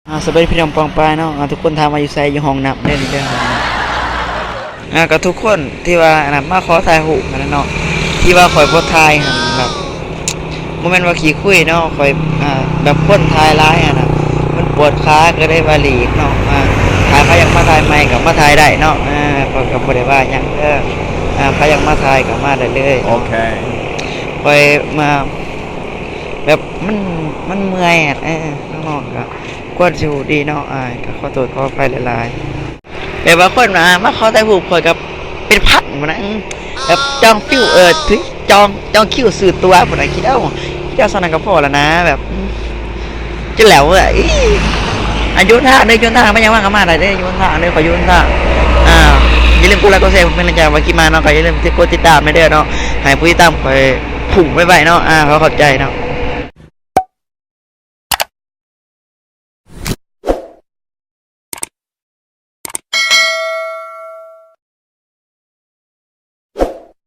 ອ່າ ສະບາຍດີພີ່ນ້ອງປ້ອງປາຍເນາະ ອ່າ ທຸກຄົນຖາມວ່າຢູ່ໃສ ຢູ່ຫ້ອງນ້ຳເດ້ ຢູ່ໃນຫ້ອງນ້ຳ ອ່າ ກໍທຸກຄົນທີ່ວ່າ ອັນນັ້ນ ມາຂໍຖ່າຍຮູບຫັ້ນນະເນາະ ທີ່ວ່າຂ້ອຍບໍ່ຖ່າຍຫັ້ນ ແບບ ບໍ່ແມ່ນວ່າຂີ້ຄຸຍເນາະ ຂ້ອຍ ອ່າ ແບບຄົນຖ່າຍຫຼາຍຫັ້ນນະ ມັນປວດຂາ ກໍເລີຍວ່າຫຼີກເນາະ ອ່າ ຖ້າໃຜຢາກມາຖ່າຍໃໝ່ກໍມາຖ່າຍໄດ້ເນາະ ອ່າ ຂ້ອຍກໍບໍ່ໄດ້ວ່າຫຍັງເດີ ອ່າ ໃຜຢາກມາຖ່າຍກໍມາໄດ້ເລີຍ ໂອເຄ ຂ້ອຍມາ ແບບມັນ ມັນເມື່ອຍ ເອີ ຂ້າງນອກກໍຄວນຊິຮູ້ດີເນາະ ອ້າຍກໍຂໍໂທດຂໍອະໄພຫຼາຍໆ ແບບວ່າຄົນມາ ມາຂໍຖ່າຍຮູບຂ້ອຍກໍເປັນພັນພຸ້ນນະ ແບບຈອງຄິວ ເອີ ຖືຈອງ ຈອງຄິວຊື້ຕົ໋ວພຸ້ນນະ ຄິດເອົາ ຄິດເອົາສ່ຳນັ້ນກໍພໍແລ້ວນະ ແບບ ຈະແຫຼວເອີຍ ອ່າ ຢູ່ຫົນທາງເດີ ຢູ່ຫົນທາງ ມາຫຍັງມາກໍມາໄດ້ເດີ ຢູ່ຫົນທາງເດີ ຂ້ອຍຢູ່ຫົນທາງ ອ່າ ຢ່າລືມກົດໄລກົດແຊເປັນກຳລັງໃຈ ວ່າຄລິບມາເນາະ ກໍຢ່າລືມກົດຕິດຕາມແດ່ເດີເນາະ ໃຫ້ຜູ້ຕິດຕາມຂ້ອຍພຸ່ງໄວໆເນາະ ອ່າ ຂໍຂອບໃຈເນາະ.